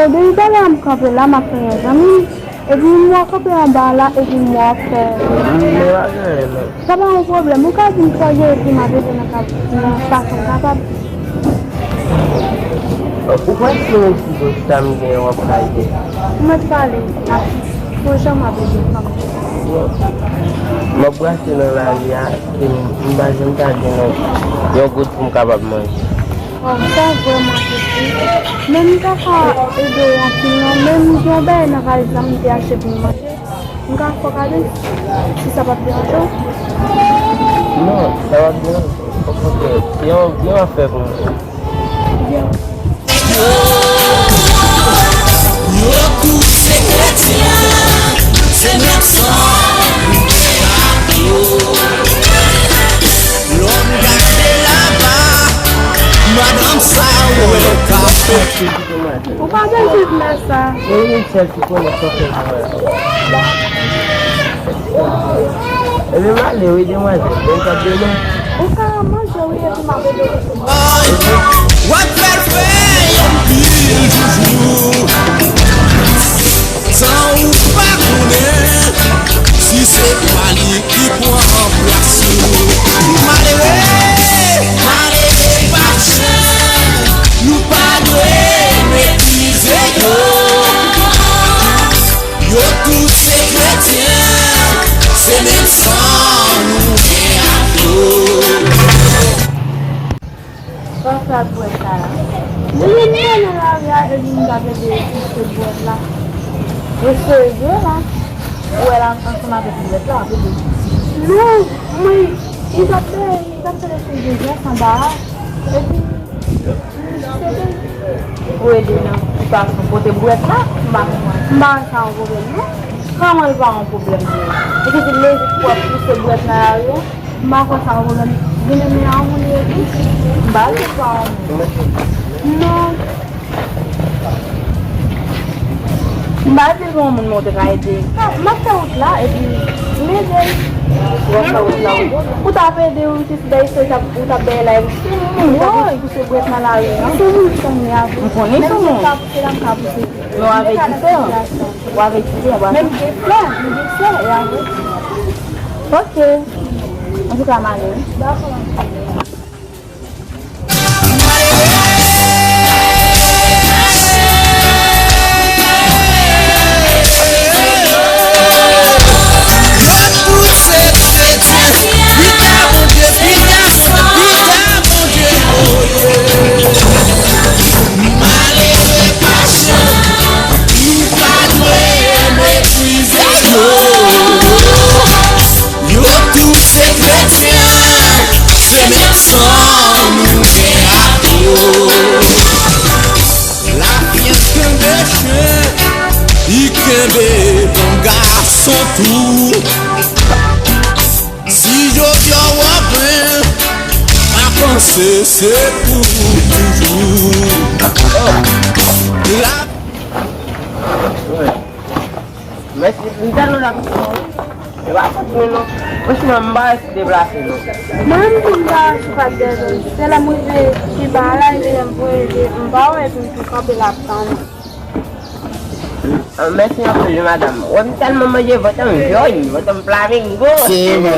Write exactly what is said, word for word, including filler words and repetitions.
Depi talè a m kanpe la, m ap tann yon zanmi m. Epi m wè w kanpe anba a la, epi m wè w ap fè. M pa gen anyen, non. Sa pa yon pwoblèm. Ou ka vin fè jere ti m ap ede nan kab, nan fason m kapab. Ou kwè si mwen di w sa m gen w ap ka ede? Ou mèt pale, m ap, pou jan m ap ede w kanmenm. Bon. M ap brase nan lari a, e m pa janm ka gen yon, yon goud pou m kapab manje. Ò, sa vrèman difisil. Men m ta ka ede w anpil non, men m gen yon bagay nan valiz la m te achte pou m manje. M ka fè w gade si sa p ap deranje w. Non, sa p ap deranje m. Okontrè, se yon, yon afè pou mwen. Byen. Yo tout se kretyen, se menm san nou gen ak yo. Lòm gade laba, madanm sa wè ka fè. Ou pa bezwen fè sa. Mwen menm sèl ki konnen sa fè mwen. Ebyen, m ale wi, demwazèl. Bèl kòb demen. Ou ka manje wi, epi m ap ede w. W ap fè l fè anpil joujou. San ou pa konnen si se pa li ki pran plas ou. Malere, malere pa chan, nou pa dwe meprize yo. Yo tout se kretyen, se menm san nou gen ak yo. Sa w fè ak bwèt sa la? Li vin nan lari a epi m t ap ede pouse bwèt la. Ou serye la? Ou wè l ansanm avèk bwèt la, w ap ede. Non, mwen, li t ap fè, li t ap fè lespri de jès anba a. Epi, se te. Ou ede nan ki fason? Pote bwèt la? M pa konprann. M pa wè sa yon pwoblèm, non. Kòman l pa yon pwoblèm pou ou? Ou te di lespri w ap pouse bwèt nan lari a? M pa kwè sa yon pwoblèm. Gen nan men a moun yo tou. M pa di l pa yon moun. Non. M pa di l pa yon moun, men w te ka ede. M ap fè wout la, epi m ede l. W ap fè wout la, ou, ou t ap ede, ou te si dèyè, ou t ap, ou t ap dèyè la, epi se moun, ou t ap pouse bwèt nan lari a. Se moun ki konnen avè. M konnen se moun. Menm si w pa pouse la, m ka pouse. Men w avètise, w avètise, w avètise. Men m gen frè, m gen frè, e avètise. Ok. Antouka, m ale wi. Dakò. Malere pa chan, nou pa dwe meprize yo. Yo tout se kretyen, se menm san nou gen ak yo. Lafyèt kenbe chen, li kenbe bon gason tou. Si jodi a w ap pran, pa panse se pou toujou. La Mèsi, m tèlman dapre sa, wi. E pa fòt mwen, non. Franchman, m pa resi deplase, non. Mwen menm tou, m pa resi pa t dèyè. Se lè m rive pi ba a la, epi lè m voye je, m pa wè, epi m tou kanpe la ap tann. Ah, mèsi anpil, wi, madanm. Wè, m tèlman manje, vant an m jòn, vant an m flamingo. Se vre.